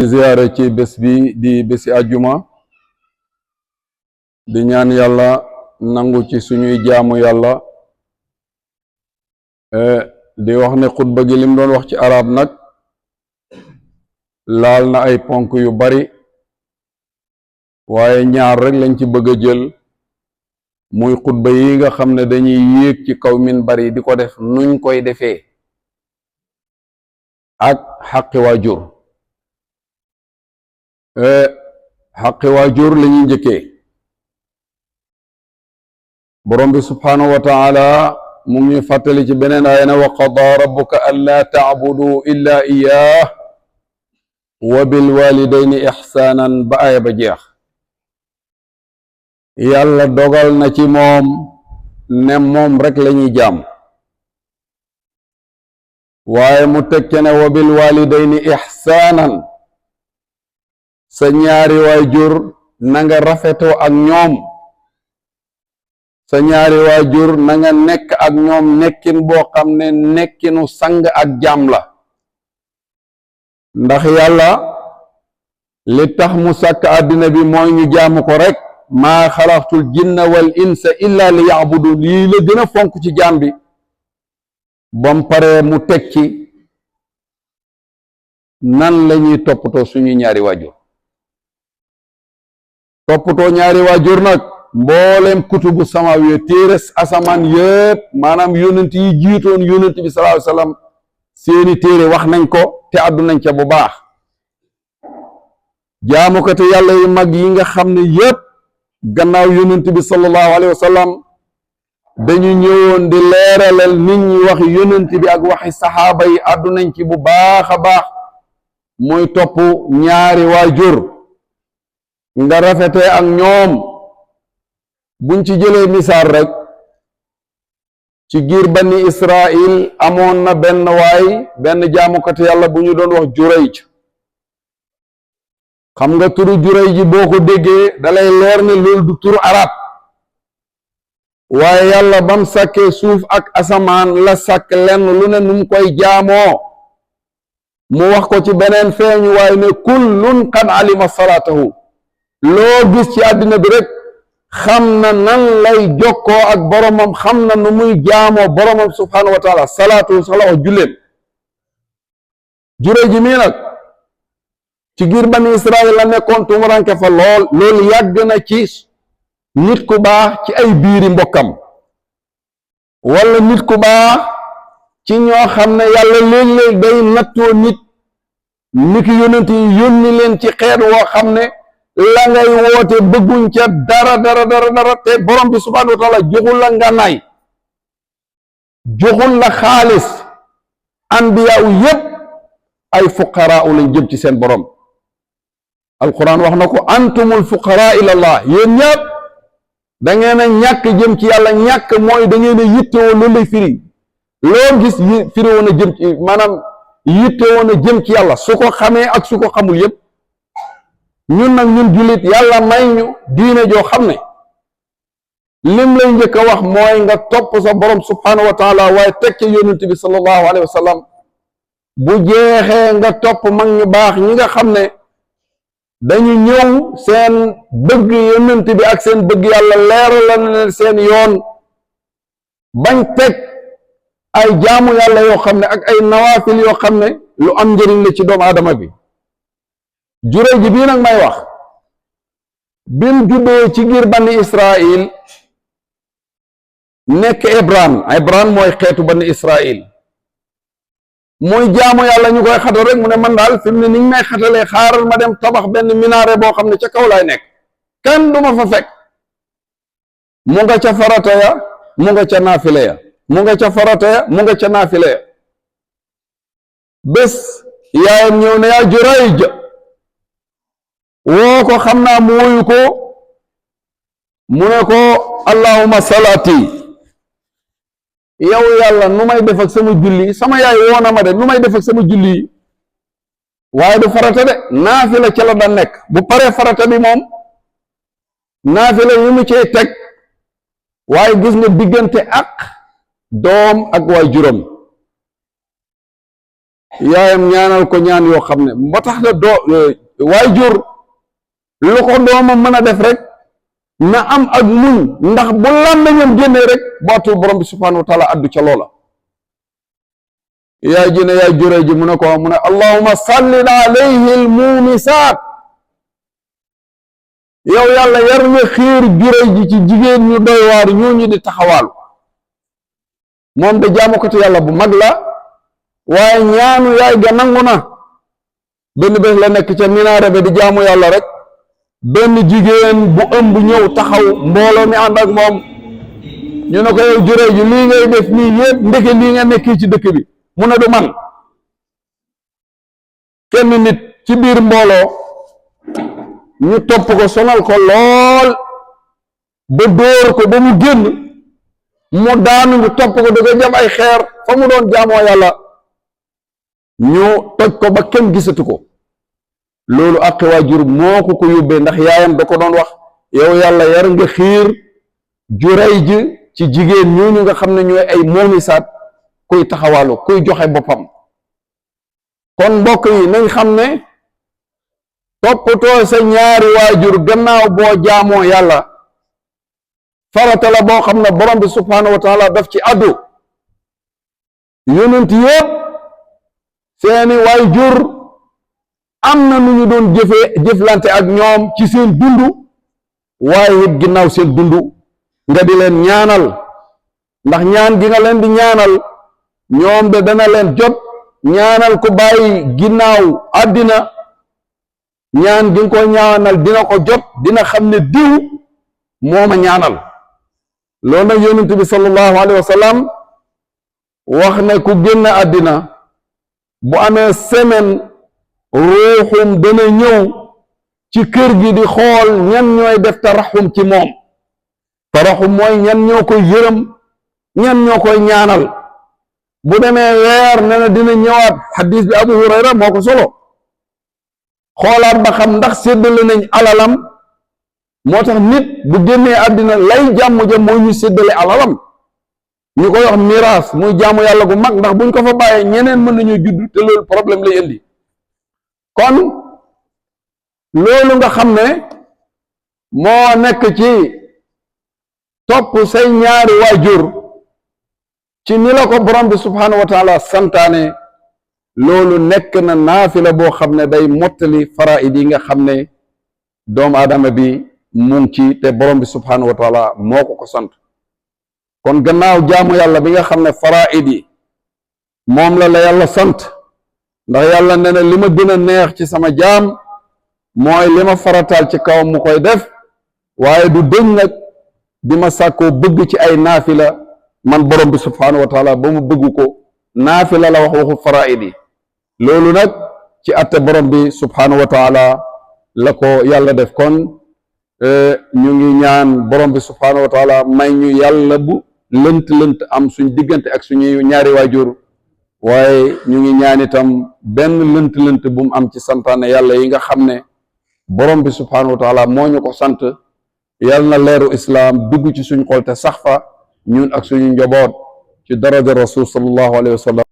ziyaare ci bés bi di bési àjjuma di ñaan yàlla nangu ci suñuy jaamu yàlla di wax ne xutba gi lim doon wax ci arab nag laal na ay ponk yu bari waaye ñaar rek lañ ci bëgg a jël muy xutba yi nga xam ne dañuy yéeg ci kaw minbar yi di ko def nuñ koy defee ak xaqi waajur xaqi waajur la ñuy njëkkee borom bi subhaanahu wa taala mu ngi ñuy fàttali ci beneen aaya ne wa qadaa rabbuka an laa tacbudu illa iyaah wa bilwalidayni ixsaanan ba aaya ba jeex yàlla dogal na ci moom ne moom rek la ñuy jaam waaye mu tekke ne wa bilwalidayni ixsaanan sa ñaari waajur na nga rafetoo ak ñoom sa ñaari waajur na nga nekk ak ñoom nekkin boo xam ne nekkinu sang ak jaam la ndax yàlla li tax mu sàkk àddina bi mooy ñu jaamu ko rek maa xalaqtul jinna wal insa illa li yacbudu lii la gën a fonk ci jaam bi bam paree mu teg ci nan la ñuy toppatoo suñu ñaari waajur toppatoo ñaari waajur nag mboolem kutubu samawiya téere asamaan yëpp maanaam yonent yi jiitoon yonent bi sallallahu alayhi wa sallam seeni téere wax nañ ko te àddu nañ ca bu baax jaamukate yàlla yu mag yi nga xam ne yëpp gannaaw yonent bi sallallahu alayhi wa sallam dañu ñëwoon di leeralal nit ñi wax yonent bi ak waxi saxaaba yi àddu nañ ci bu baax a baax mooy topp ñaari waajur nga rafete ak ñoom buñ ci jëlee misaal rek ci giir bani Israil amoon na benn jaamukati yàlla bu ñu doon wax Jurayj xam nga turu Jurayj ji boo ko déggee dalay leer ne loolu du turu arab waaye yàlla bam sàkkee suuf ak asamaan la sàkk lenn lu ne num koy jaamoo mu wax ko ci beneen feeñu waaye ne kullun qad alima salaatahu loo gis ci àddina bi rek xam na nan lay jokkoo ak boromam xam na nu muy jaamoo boromam subhaanahu wa taala salaatu sax la wax julleem Jurayj ji mii nag ci giir bani Israel la nekkoon tumuranke fa loolu yàgg na ci nit ku baax ci ay biiri mbokkam wala nit ku baax ci ñoo xam ne yàlla léeg-léeg day nattoo nit ki yonent yi yónni leen ci xeet woo xam ne la ngay woote bëgguñ ca dara te borom bi subhaanahu wa taala joxul la ngànnaay joxul la xaalis anbiyaa u yépp ay fuqaraa u lañ jëm ci seen borom alquran wax na ko antumul fuqaraa ilallah yéen ñëpp da ngeen a ñàkk jëm ci yàlla ñàkk mooy da ngeen a yittewoo loolu lay firi loo gis firi woon a jëm ci maanaam yittewoo na jëm ci yàlla su ko xamee ak su ko xamul yépp ñun nag ñun jullit yàlla may ñu diine joo xam ne lim lay njëkk a wax mooy nga topp sa borom subhaanahu wa taala waaye teg ci yonent bi sallallahu alayhi wa sallam bu jeexee nga topp mag ñu baax ñi nga xam ne dañu ñëw seen bëgg yonent bi ak seen bëgg yàlla leeral la ne seen yoon bañ teg ay jaamu yàlla yoo xam ne ak ay nawaafil yoo xam ne lu am njëriñ la ci doomu aadama bi Jurayj ji bii nag may wax bim juddoo ci giir bani Israil nekk Ibran mooy xeetu bani Israil mooy jaamu yàlla ñu koy xatal rek mu ne man daal fi mu ne ni ñu may xatalee xaaral ma dem tabax benn minaare boo xam ne ca kaw laay nekk kenn du ma fa fekk mu nga ca farata ya mu nga ca naafile ya mu nga ca farata ya mu nga ca naafile ya bés yaayam ñëw ne yaa Jurayj woo ko xam naa mu woyu ko mu ne ko allahumma salaati yow yàlla nu may def ak sama julli sama yaay woo na ma de nu may def ak sama julli waaye du farata de naafila ca la daan nekk bu paree farata bi moom naafila yi mu cee teg waaye gis nga diggante ak doom ak waajuram yaayam ñaanal ko ñaan yoo xam ne ba tax na waajur lu ko doomam mën a def rek na am ak muñ, ndax bu làmmiñam génnee rek baatul borom bi subhanahu wa taala addu ca loola. yaay ji ne yaay juree ji mu ne ko mu ne allahumma sallin alayhi al mumisaat, yow yàlla yar nga xiir juree ji ci jigéen ñu doy waar ñooñu di taxawaalu. moom de jaamukatu yàlla bu mag la, waaye ñaanu yaay ga nangu na. benn bés la nekk ca minaare ba di jaamu yàlla rek benn jigéen bu ëmb ñëw taxaw, mbooloo mi ànd ak moom. ñu ne ko yow juree ji lii ngay def nii yëpp ndeke lii nga nekkee ci dëkk bi. mu ne du man. kenn nit ci biir mbooloo ñu topp ko sonal ko lool ba dóor ko ba mu génn, mu daanu ñu topp ko da ko jam ay xeer fa mu doon jaamoo yàlla, ñu toj ko ba kenn gisatu ko. loolu ak waajur moo ko yóbbee, ndax yaayam da ko doon wax yow yàlla yar nga xiir juray ji ci jigéen ñooñu nga xam ne ñooy ay moomisaat, kuy taxawaalu, kuy joxe boppam. kon mbokk yi nañ xam ne toppatoo sa ñaari waajur gannaaw boo jaamoo yàlla farata la boo xam ne borom bi subhanahu wa taala daf ci addu. yonent yëpp seeni waajur am na nu ñu doon jëflante ak ñoom ci seen dundu, waaye it ginnaaw seen dundu nga di leen ñaanal, ndax ñaan gi nga leen di ñaanal ñoom de dana leen jot. ñaanal ko bàyyi ginnaaw àddina, ñaan gi nga ko ñaanal dina ko jot, dina xam ne diw mooma ñaanal. loolu nag yonent bi sallallahu alayhi wa sallam wax ne ku génn àddina bu amee semaine ruuxum dana ñëw ci kër gi di xool ñan ñooy def taraxum ci moom. taraxum mooy ñan ñoo koy yërëm, ñan ñoo koy ñaanal. bu demee weer ne na dina ñëwaat, xadis bi Abu Hurayra moo ko solo, xoolaat ba xam ndax séddale nañ alalam. moo tax nit bu génnee àddina lay jàmm ja mooy ñu séddale alalam, ñu koy wax miraas, muy jaamu yàlla gu mag, ndax buñ ko fa bàyyee ñeneen mën nañu judd te loolu problème lay indi. kon loolu nga xam ne moo nekk ci topp say ñaari waajur ci ni la ko borom bi subhanahu wa taala santaane, loolu nekk na naafila boo xam ne day mottali faraid yi nga xam ne doomu aadama bi mu ngi ci, te borom bi subhanahu wa taala moo ko sant. kon gannaaw jaamu yàlla bi nga xam ne faraid yi moom la yàlla sant, ndax yàlla nee na li ma gën a neex ci sama jaam mooy li ma farataal ci kawam mu koy def, waaye du dëñ nag di ma sàkkoo bëgg ci ay naafila man borom bi subhanahu wa taala ba mu bëgg ko. naafila la wax waxu faraid yi. loolu nag ci atte borom bi subhanahu wa taala la ko yàlla def. kon ñu ngi ñaan borom bi subhanahu wa taala may ñu yàlla bu lënt am suñ diggante ak suñuy ñaari waajur, waaye ñu ngi ñaan itam benn lënt bu mu am ci santaane yàlla yi nga xam ne borom bi subhanahu wa taala moo ñu ko sant. yàlla na leeru islaam dugg ci suñ xol te sax fa ñun ak suñu njaboot ci daraja rasul sallallahu alayhi wa sallam.